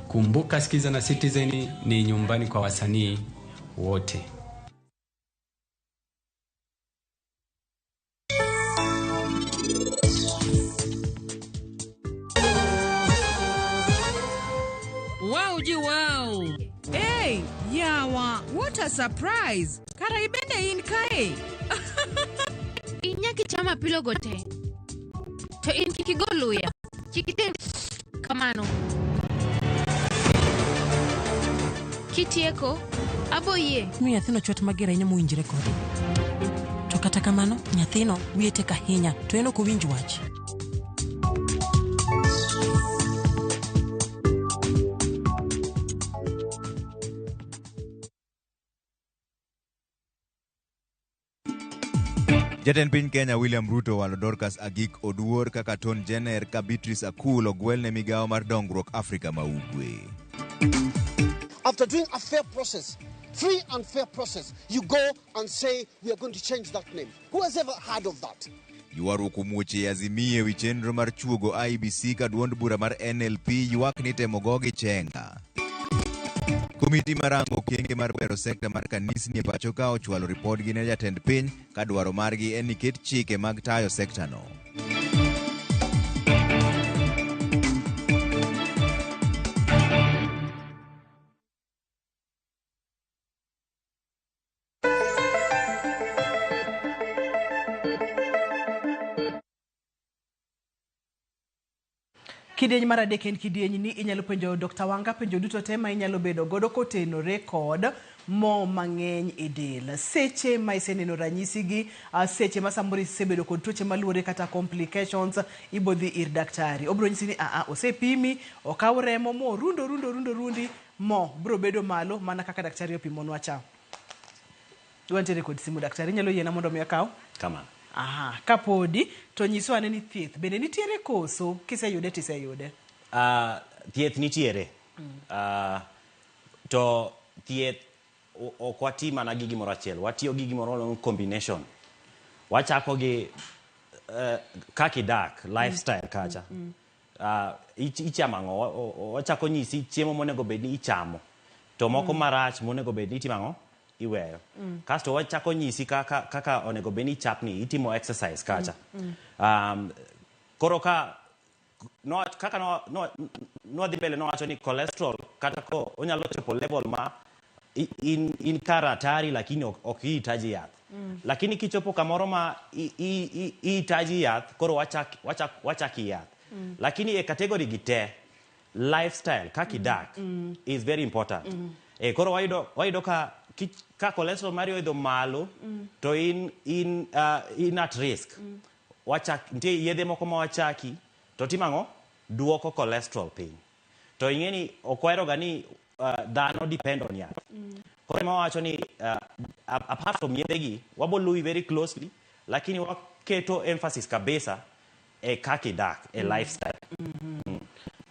Kumbuka Sikiza na Citizen ni nyumbani kwa wasanii wote. Wow ji wow. Hey, yawa, what a surprise. Kara ibende in kae. Inyaki chama pilogo te. To in kik igo luya. Kik itim kamano. Kitieko, abo yie. Miyo nyathino chwat mager ahinya mowinjre kode. To kata kamano, nyathino wiye tek ahinya to en ok owinj wach. Jatend piny Kenya William Ruto owalo Dorcas Agik Oduor kaka Attorney General ka Beatrice Akul ogwel ne migawo mar dongruok Afrika ma Ugwe. After doing a fair process, free and fair process, you go and say, we are going to change that name. Who has ever heard of that? Ywaruok omuoch e Azimio ewi chenro mar chuogo IEBC ka duond bura mar NLP ywak ni itemo gogi chenga. Komiti marango okenge mar bero sekta mar kanisni e pacho ka ochwalo ripodgi ne jatend piny ka dwaro margi en ni ket chike mag tayo sektano. Kidieny mar adek en kidieny ni inyalo penjo Dr. Wanga penjo duto te ma inyalo bedo godo kotenore kod mo mang'eny e del. Seche ma iseneno ranyisi gi, seche ma samoro isebedo kod tuoche maluwore kata complications, ibo dhi ir daktari. Obiro nyisi ni aa osepimi, okaw remo mo rundo rundo rundo rundi, mo biro bedo malo mana kaka daktari opimonwa cha. Wantiere kod simu daktari, inyalo yiena mondo mi akaw? Kamano. Aha, kapodi to nyiswa ane ni thieth bende nitiere koso kiseyude tiseyude? Thieth nitiere. To thieth ok wati mana gi gimoro achiel, watiyo gi gimoro miluongo ni combination. Wachako gi kaka idak, lifestyle kacha. Ichamo ang'o? Wachako nyisi chiemo monego bed ni ichamo. To moko marach monego bed ni itimo ang'o? Iweyo. Kasto wachako nyisi kaka, kaka onego bed ni ichapni, itimo exercise kacha. Koro ka no, kaka no, no, nwadhi mbele nowacho ni cholesterol kata ko onyalo chopo level ma in kar hatari lakini ok ihitaji yath. Lakini kichopo kamoro ma ihitaji yath, koro wachaki yath. Lakini e category gi te, lifestyle kaka idak is very important. Koro wayudo ka ka cholesterol mari oidho malo to in at risk. Wachak nitie yedhe moko ma wachaki to timo ang'o? Duoko cholesterol piny. To ing'e ni ok wahero ga ni dhano depend on yath. Koro ema wawacho ni apart from yedhe gi, wabo luwi very closely, lakini waketo emphasis kabisa e kaka idak, e lifestyle.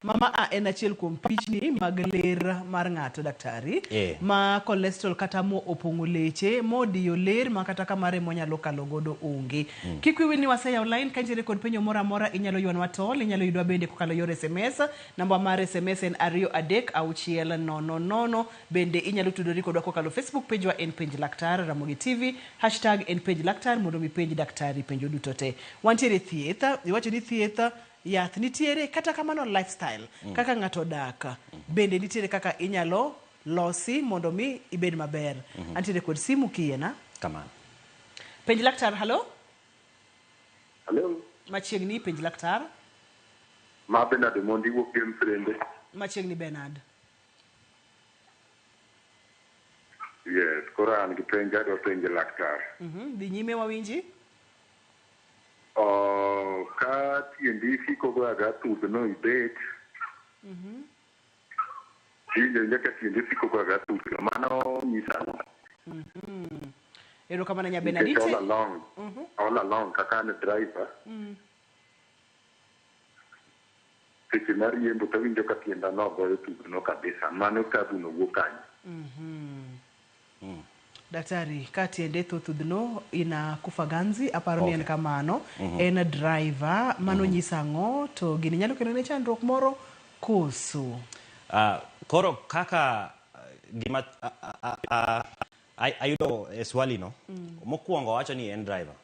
Mama a en achiel kuom pichni mag ler mar ng'ato daktari ma cholesterol kata mo opong'o leche modiyo ler ma kata kama remo nyalo kalo godo onge. Kik wiwi ni waseyawo line ka nitiere kod penjo moro amora inyalo ywanwa tol, inyalo yudwa bende kokalo yor SMS. Namba mar SMS en 23600. Bende inyalo tudori kodwa kokalo Facebook page wa en Penj Laktar Ramogi TV, hashtag en Penj Laktar mondo mi penj daktari penjo duto te. Wantiere thieth, iwacho ni thieth yath nitiere kata kamano lifestyle kaka ng'ato odak bende nitiere kaka inyalo losi mondo mi ibed maber. Antiere kod simu kiyiena. Kamano. Penj laktar, halo? Hello. Machiegni penj laktar. Ma Bernard Omondi wuok gi Mfrende. Machiegni Bernard. Yes, koro an gi penjo adwa penjo laktar. Dhi nyime wawinji. Oh, ka tiendi siko goyaga thudhno ibet, iwinjo awinja ka tiendi siko goyaga thudhno, mano nyiso ang'o? Erokamano nya Bernard. Nikech all along kaka an driver, seche mar riembo tawinjo ka tienda no goyo thudhno kabisa, mano tabu no wuok kanye? Daktari, ka tiende tho thudhno inakufa ganzi, aparo ni en kamano. En driver, mano nyiso ang'o to gini nyalo kelo ne chandruok moro koso? Koro kaka gima ayudo e swali no, mokwongo wacho ni en driver.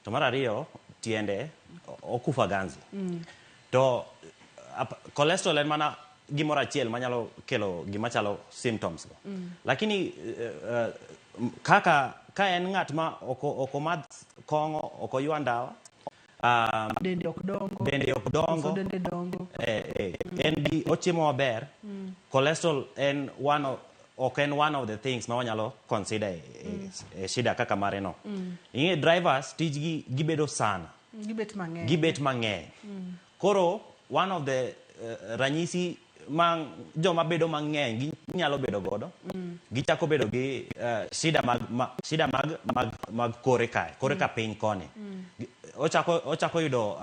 To mar ariyo, tiende okufa ganzi. To cholesterol en mana gimoro achiel manyalo kelo gima chalo symptoms go. Lakini kaka ka en ng'at ma ok omadh kong'o, ok oywa ndawa, Dende ok dongo. Dende ok dongo. Koso dende dongo. En gi ochiemo maber. Cholesterol en one of, ok en one of the things ma wanyalo consider e shida kaka mare no. Ing'e drivers tijgi gibedo sana. Gibet mang'eny. Gibet mang'eny. Koro one of the ranyisi ma joma bedo mang'eny ginyalo bedo godo, gichako bedo gi shida mag shida mag kore kae, kore ka piny koni. Ochako yudo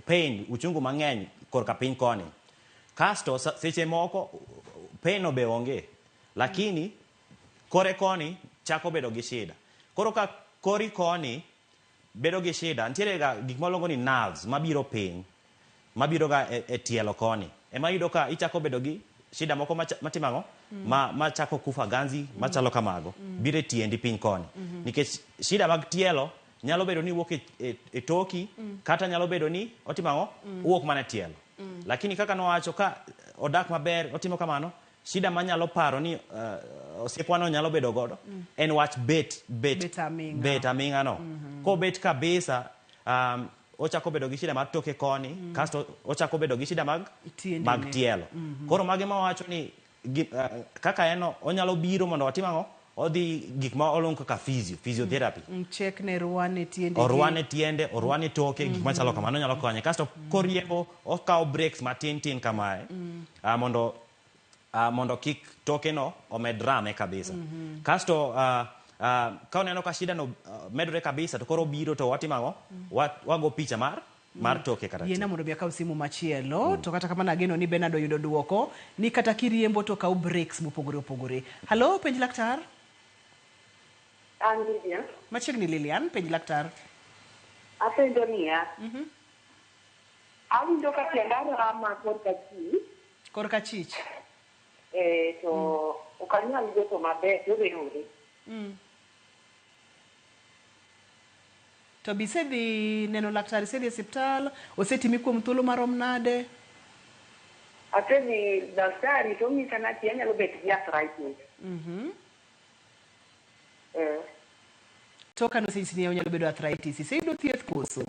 pain, uchungu mang'eny korka piny koni. Kasto seche moko pain no be onge, lakini kore koni chako bedo gi shida. Koro ka kori koni bedo gi shida, nitiere ga gik maluongo ni nerves mabiro piny, mabiro ga e tielo koni. Ema iyudo ka ichako bedo gi shida moko matimo ang'o? Ma chako kufa ganzi, machalo kamago. Biro e tiendi piny koni. Nikech shida mag tielo nyalo bedo ni wuok e toki, kata nyalo bedo ni otimo ang'o? Owuok mana e tielo. Lakini kaka nowacho ka odak maber, otimo kamano, shida manyalo paro ni osiepwano nyalo bedo godo, en wach bet bet aming'a no. Kobet kabisa, ochako bedo gi shida mar toke koni, kasto ochako bedo gi shida mag tielo. Koro mage mawacho ni kaka en onyalo biro mondo watim ang'o? Odhi gik ma oluong kaka physiotherapy. Check ne rwane tiende. Orwane tiende, orwane toke, gik machalo kamano nyalo konye. Kasto koriembo okawo breaks matin tin kamae, mondo kik toke no omed rame kabisa. Kasto ka oneno ka shida no medore kabisa, to koro biro to watimo ang'o? Wago picha mar toke kata. Yiena mondo bi akaw simu machielo, to kata kamano ageno ni Bernard oyudo duoko ni kata kiriembo to kaw breaks mopogore opogore. Hello, penj laktar. An Lilian. Machiegni Lilian, penj laktar. Apenjo niya. Awinjo ka tienda rama korka chich. Korka chich. To ok anyal wuotho maber, to orewore. To bisedhi neno laktar, isedhi e osiptal, osetimi kuom thuolo marom nade? Asedhi daktari to onyisa ni ati anyalo bet gi arthritis. To kane osenyisi ni onyalo bedo arthritis, iseyudo thieth koso?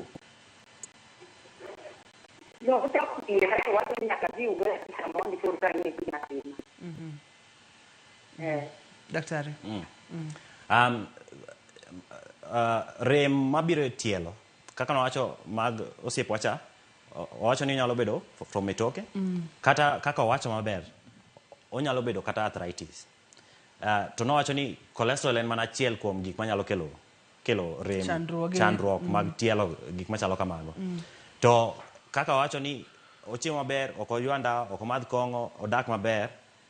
No, ochako thiedha to wacho ni nyaka adhi ugoya picha mondi korka ang'e gima timo. Daktari. Rem mabiro e tielo, kaka nowacho mag osiepwa cha, owacho ni onyalo bedo from e toke, kata kaka owacho maber, onyalo bedo kata arthritis. To nowacho ni cholesterol en mana achiel kuom gik manyalo kelo rem, chandruok mag tielo, gik machalo kamago. To kaka owacho ni ochiemo maber, ok oywa ndawa, ok omadh kong'o, odak maber,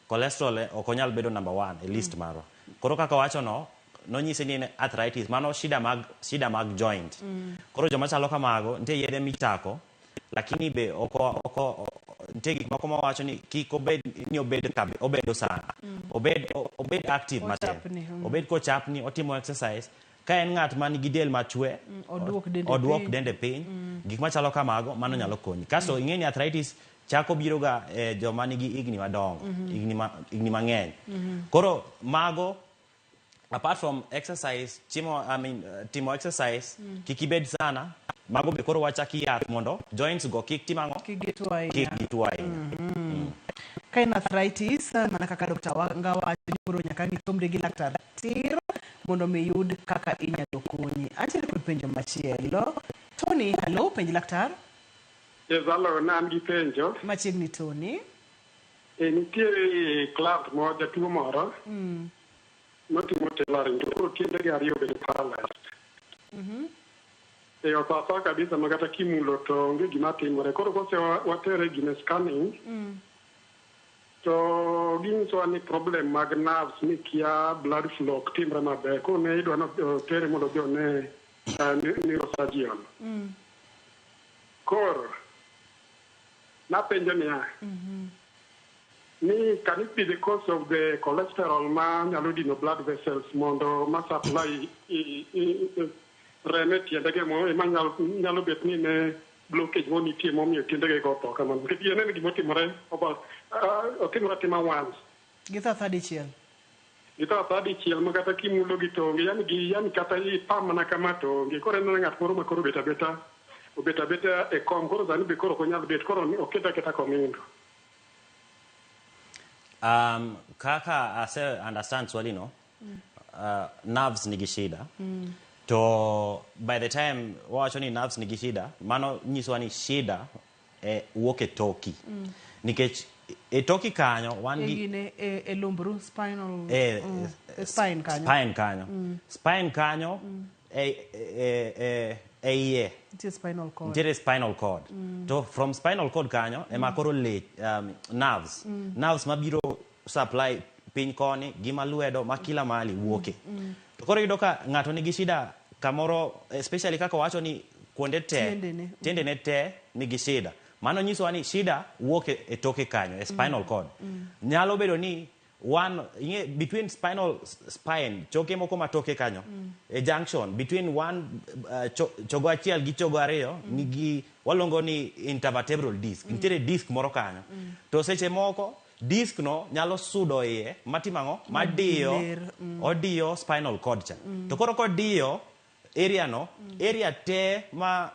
cholesterol ok onyal bedo number 1 e list marwa. Koro kaka owacho no, nonyise ni en arthritis, mano shida mag joint. Koro joma chalo kamago, nitie yedhe michako, lakini be oko nitie gik moko mawacho ni kik obed ni obed obedo sana. Obed active matin. Obed kochapni, otimo exercise. Ka en ng'at man gi del machwe, oduok dende piny. Gik machalo kamago, mano nyalo konyi. Kasto ing'e ni arthritis chako biro ga joma nigi higni madongo, higni mang'eny. Koro mago, apart from exercise, timo exercise, kik ibed sana, mago be koro wachaki yath mondo joints go kik tim ang'o? Kik gituo ahinya. Kik gituo ahinya. Ka en arthritis, mana kaka Dr. Wanga wacho ni koro nyaka ng'isomre gi laktar tir mondo mi yud kaka inyalo konyi. Antiere kod penjo machielo. Tony, hello, penj laktar. Yes, hello, an gi penjo. Machiegni Tony. Nitie club mo jatuo moro. Notimo tailoring, to koro tiendege ariyo obedo paralyzed. Otho kabisa ma kata kimulo to onge gima timore. Koro kose watere gine scanning, to ginyisowa ni problem mag nerves ni kia blood flow ok timre maber. Koro ne idwa ni otere mondo odhi one neurosurgeon. Koro napenjo niya, ni can it be the cause of the cholesterol ma nyalo dino blood vessels mondo ma supply remo e tiendege mo ema nyalo bet ni ne blockage mo nitie momiyo tiendege go otho kamano. Nikech en gimotimore otimore atima once. Githo athoa dichiel. Githo athoa dichiel ma kata kimulo gi to onge, yani kata ipam mana kama to onge. Koro en ng'at moro ma koro obet abeta e kom, koro sani be koro ok onyal bet, koro okete aketa konindo. Kaka ase understand swali no, nerves nigi shida. To by the time wawacho ni nerves nigi shida, mano nyisowa ni shida wuok e toki. Nikech e toki kanyo wan gi Gine e lumbru spinal e spine kanyo. Spine kanyo. Spine kanyo e iye Nitie spinal cord. Nitiere spinal cord. To from spinal cord kanyo ema koro le nerves. Nerves mabiro supply piny koni gi malwedo ma kila mahali wuoke. To koro iyudo ka ng'ato nigi shida kamoro, especially kaka wacho ni kuonde te Tiendene. Tiendene te nigi shida. Mano nyisowa ni shida wuok e toke kanyo, e spinal cord. Nyalo bedo ni one ing'e between spinal spine choke moko matoke kanyo e junction between one chogo achiel gi chogo ariyo nigi waluongo ni intervertebral disc. Nitiere disc moro kanyo. To seche moko disc no nyalo sudo iye matimo ang'o? Madiyo Ler, odiyo spinal cord cha. To koro kodiyo area no, area te ma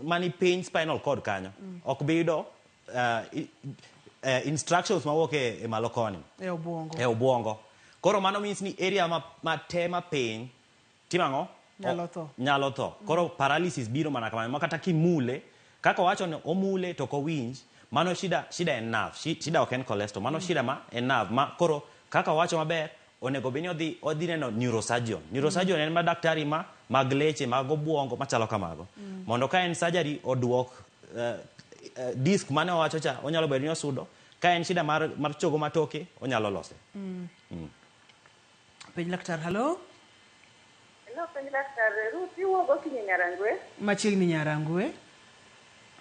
mani piny spinal cord kanyo ok bi yudo instructions mawuok e malo koni. E obwongo. E obwongo. Koro mano means ni area ma te ma piny timo ang'o? Nyalo tho. Nyalo tho. Koro paralysis biro mana kamano ma kata kimule, kaka owacho ni omule to ok owinj, mano shida en nerve. Shida ok en cholesterol, mano shida ma en nerve. Ma koro kaka owacho maber, onego bed ni odhi neno neurosurgeon. Neurosurgeon en ma daktari ma mag leche, mag obwongo machalo kamago. Mondo ka en surgery oduok disc mane owacho cha, onyalo bedo ni osudo. Ka en shida mar chogo matoke, onyalo lose. Penj laktar, hello? Hello, penj laktar. Ruth, iwuok gokinyi Nyarangwe? Machiegni Nyarangwe.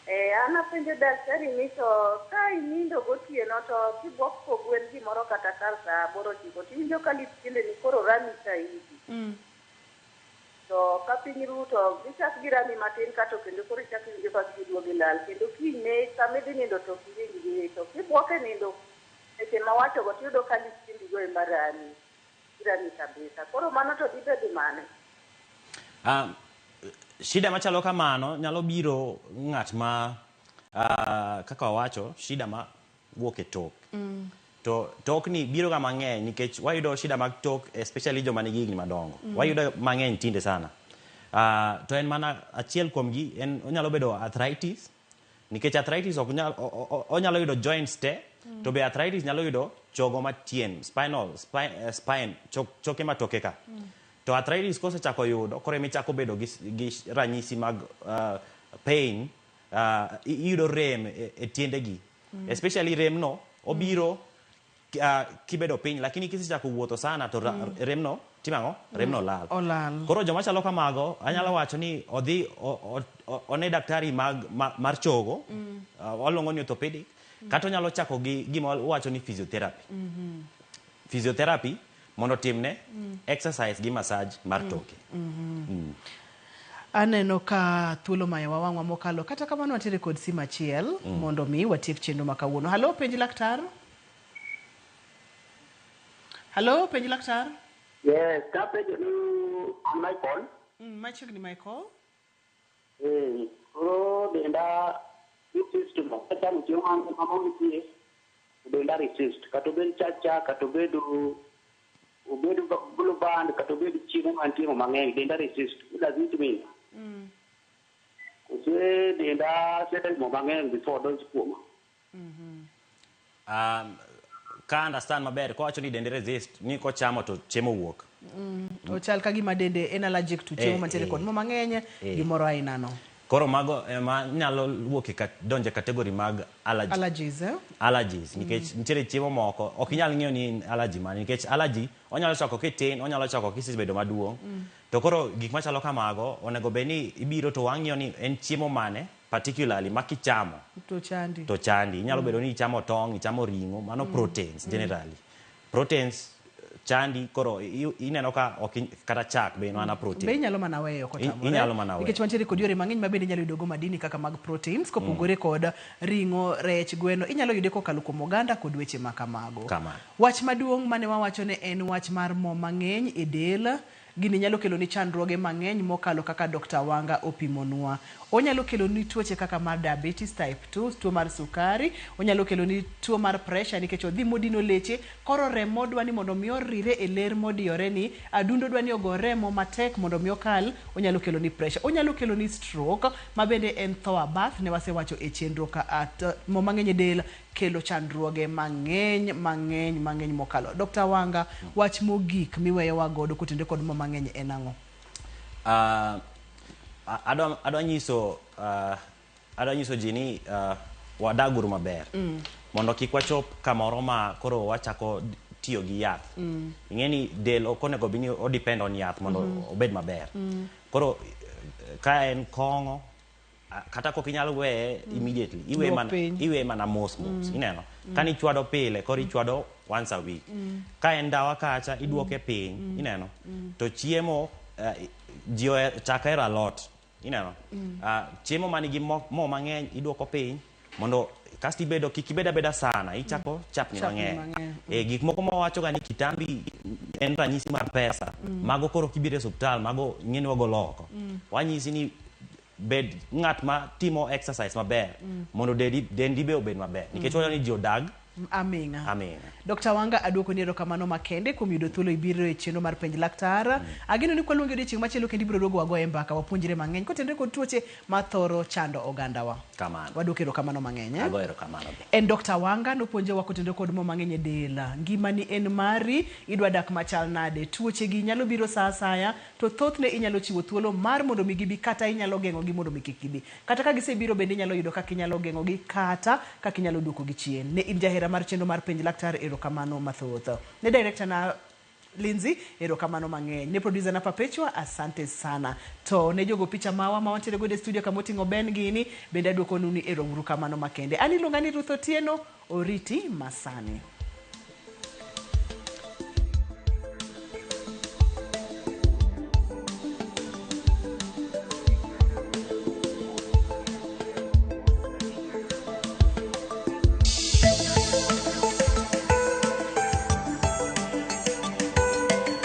An apenjo daktari ni to ka inindo gotieno to kibuok kogwen gimoro kata kar saa 8 9 tiwinjo ka lith tiendeni koro rami saidi. To ka piny ru to gichak girami matin kato kendo koro ichak iwinjo ka giduogo gilal kendo kinyne sama idhi nindo to ok iwinj gi to kibuok e nindo seche mawachogo tiyudo ka lith tiendigo ema rami. Girami kabisa. Koro mano to dibed mane? Shida machalo kamano nyalo biro ng'at ma kaka wawacho shida ma wuok e tok. To tokni biro ga mang'eny nikech wayudo shida mag tok, especially joma nigi higni madongo. Wayudo mang'eny tinde sana. To en mana achiel kuom gi en onyalo bedo arthritis nikech arthritis ok nyal onyalo yudo joints te. To be arthritis nyalo yudo chogo machien, spinal spine choke matoke ka. To arthritis kosechako yudo koro ema ichako bedo gi ranyisi mag pain, iyudo rem e tiendegi. Especially rem no obiro kibedo piny, lakini kisechako wuotho sana to rem no timo ang'o? Rem no lal. Olal. Koro joma chalo kamago anyalo wacho ni odhi one daktari mar chogo, waluongo ni orthopedic, kata onyalo chako gi gima wacho ni physiotherapy. Physiotherapy mondo timne exercise gi massage mar toke. Aneno ka thuolo mayowa wang'wa mokalo, kata kamano wantiere kod simu achiel mondo mi watiek chenro ma kawuono. Halo, penj laktar. Halo, penj laktar. Yes, kapenjo ni an Michael. Machiegni Michael. Koro denda resist mo. Kachamo chiemo mamo nitie, denda resist. Kata obed chacha, kata obed blue band, kata obed chiemo mantie mang'eny, denda resist. What does it mean? Kose denda setemo mang'eny before donj kuoma. Ka understand maber, kowacho ni dende resist, ni kochamo to chiemo wuok. Ochal ka gima dende en allergic to chiemo mantiere kod mo mang'eny, gimoro aina no. Koro mago ema nyalo wuok e donjo e category mag allergy. Allergies, eh? Allergies, nikech nitiere chiemo moko, ok inyal ng'eyo ni en allergy mane, nikech allergy onyalo chako kitin, onyalo chako kisebedo maduong'. To koro gik machalo kamago, onego bed ni ibiro to wang'iyo ni en chiemo mane, particularly ma kichamo. To chandi. To chandi. Inyalo bedo ni ichamo tong', ichamo ring'o, mano proteins generally. Proteins chandi, koro ineno ka ok kata chak be mana protein. Be inyalo mana weyo kotamore. Inyalo mana weyo. Nikech wantiere kod yore mang'eny ma bende inyalo yudo go madini kaka mag proteins kopogore kod ring'o, rech, gweno, inyalo yude kokalo kuom oganda kod weche ma kamago. Kamano. Wach maduong' mane wawacho ne en wach mar mo mang'eny e del. Gini nyalo kelo ni chandruoge mang'eny mokalo kaka Dr. Wanga opimonwa. Onyalo kelo ni tuoche kaka mar diabetes type 2, tuo mar sukari, onyalo kelo ni tuo mar pressure nikech odhi modino leche, koro remo dwa ni mondo mi orire e ler modiyore ni, adundo dwa ni ogo remo matek mondo mi okal, onyalo kelo ni pressure. Onyalo kelo ni stroke, ma bende en tho abath, ne wasewacho e chenro ka at, mo mang'eny e del kelo chandruoge mang'eny mang'eny mang'eny mokalo. Dr. Wanga, wach mogik miweyowa godo kotenore kod mo mang'eny en ang'o? Adwa nyiso ji ni wadag uru maber mondo kik wachop kamoro ma koro wachako tiyo gi yath. Ing'e ni del ok onego bed ni o depend on yath mondo obed maber. Koro ka en kong'o, kata kok inyal weye immediately, iweye Duok mana, piny. Iweye mana mos mos. Ineno ka nichwado pile, koro ichwado once a week. Ka en dawa kacha, iduoke piny. Ineno to chiemo, ji chak hero alot, ineno. Chiemo manigi mo mang'eny iduoko piny mondo kasto ibedo kik ibed abeda sana ichako chapni Chapni mang'eny. Mang'eny. E, gik moko mawacho ga ni kitambi en ranyisi mar pesa. Mago koro kibiro e osiptal, mago ing'eni wagolo oko. Wanyisi ni bed ng'at ma timo exercise maber mondo dendi be obed maber nikech wacho ni ji odag aming'a. Aming'a. Dr. Wanga, aduoko ni erokamano makende kuom yudo thuolo ibiro e chenro mar Penj Laktar. Ageno ni kwaluongi odiochieng' machielo kendo ibiro duogo wagoye mbaka wapuonjre mang'eny kotenore kod tuoche mathoro chando ogandawa. Kamano. Waduoko erokamano mang'eny. Eh? Ago erokamano be. En Dr. Wanga nopuonjowa kotenore kod mo mang'eny e del. Ngimani en mari, idwa dak machal nade? Tuoche gi nyalo biro sa asaya, to thothne inyalo chiwo thuolo mar mondo mi gibi kata inyalo geng'ogi mondo mi kik gibi. Kata ka gisebiro bende inyalo yudo kaka inyalo geng'ogi kata kaka inyalo duokogi chien. Ne in jahera mar chenro mar Penj Laktar, erokamano mathoth. Ne director na Lindsay, erokamano mang'eny. Ne producer na Perpetua, asante sana. To ne jogo picha mawa ma wantiere godo e studio kama oting'o Ben gini, bende aduokonu ni ero uru kamano makende. An iluonga ni Ruth Otieno, oriti masani.